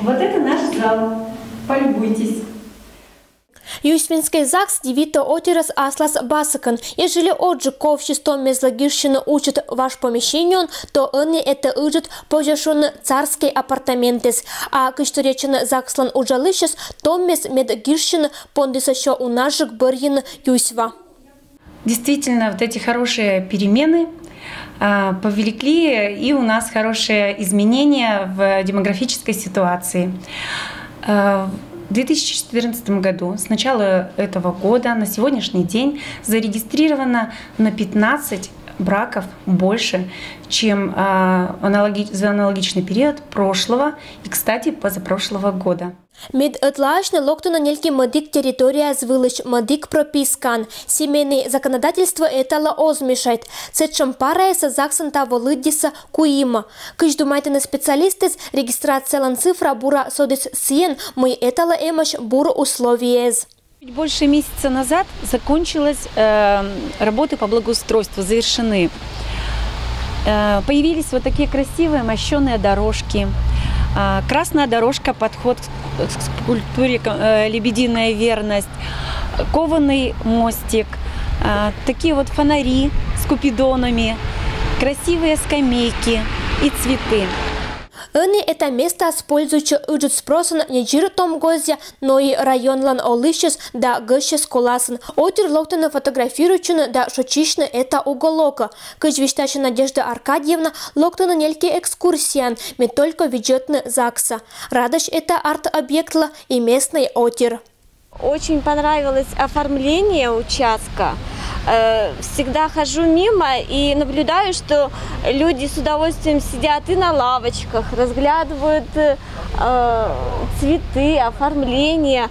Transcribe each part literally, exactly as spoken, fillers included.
Вот это наш зал. Полюбуйтесь. Юсьминский ЗАГС дивитӧ отирӧс аслас басӧкӧн. Ежели оджык ковсис томмезлы гижсьыны учыт важ помещениеын, то ӧні этӧ ыджыд, позьӧ шуны, царскӧй апартаментыс. А кыдз торйӧдчӧны ЗАГС-лӧн уджалысьяс, томмес, мед гижсьыны, пондісны сійӧс унаджык бӧрйыны юсьва. Действительно, вот эти хорошие перемены а, повлекли и у нас хорошие изменения в демографической ситуации. А, В две тысячи четырнадцатом году, с начала этого года, на сегодняшний день зарегистрировано на пятнадцать браков больше, чем а, аналоги- за аналогичный период прошлого и, кстати, позапрошлого года. Мед ӧтлаасьны, локтӧны нелькимӧдик территорияяс вылысь, мӧдик пропискаӧн. Семейнӧй законодательство эталӧ оз мешайт. Сэтшӧм параяссӧ ЗАГС-ын таво лыддисӧ куимӧ. Кыдз думайтӧны специалистъяс, регистрациялӧн цифра бура содіс сійӧн, мый эталӧ эмӧсь бур условиеяс. Чуть больше месяца назад закончилась э, работы по благоустройству, завершены. Э, появились вот такие красивые мощеные дорожки. А, Красная дорожка, подход к к скульптуре э, «Лебединая верность», кованый мостик, а, такие вот фонари с купидонами, красивые скамейки и цветы. Ӧні эта местаыс пользуйтчӧ ыджыд спросӧн не дзир том гозъя, но и районлӧн олысьяс да гӧсьтъяс коласын. Отир локтӧны фотографируйтчыны да шойччысьны эта уголокӧ. Кыдз висьтасьӧ Надежда Аркадьевна, локтӧны нельке экскурсияӧн, мед только видзӧдны ЗАГС-ӧ. Радӧсь эта арт-объектлы и местнӧй отир. Очень понравилось оформление участка. Э, Всегда хожу мимо и наблюдаю, что люди с удовольствием сидят и на лавочках, разглядывают э, цветы, оформление.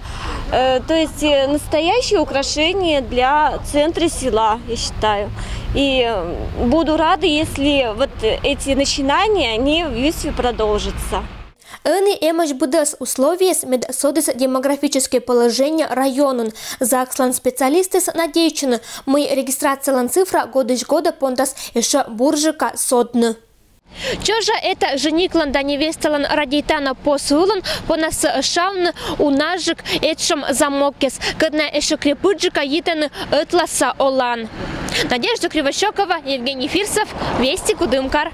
Э, То есть э, настоящее украшение для центра села, я считаю. И э, буду рада, если вот эти начинания, они в Юсве продолжатся. Ӧні эмӧсь быдӧс условиеяс, мед содіс демографическӧй положение районын. ЗАГС-лӧн специалистъяс надейтчӧны, мый регистрациялӧн цифра годысь годӧ пондас ещӧ бурджыка содны. Чӧжа эта жениклӧн да невесталӧн радейтана пос вылын понас ӧшавны унаджык этшӧм замокъяс, кӧдна ещӧ крепыдджыка йитӧны ӧтлаысь олан. Надежда Кривощёкова, Евгений Фирсов, Вести, Кудымкар.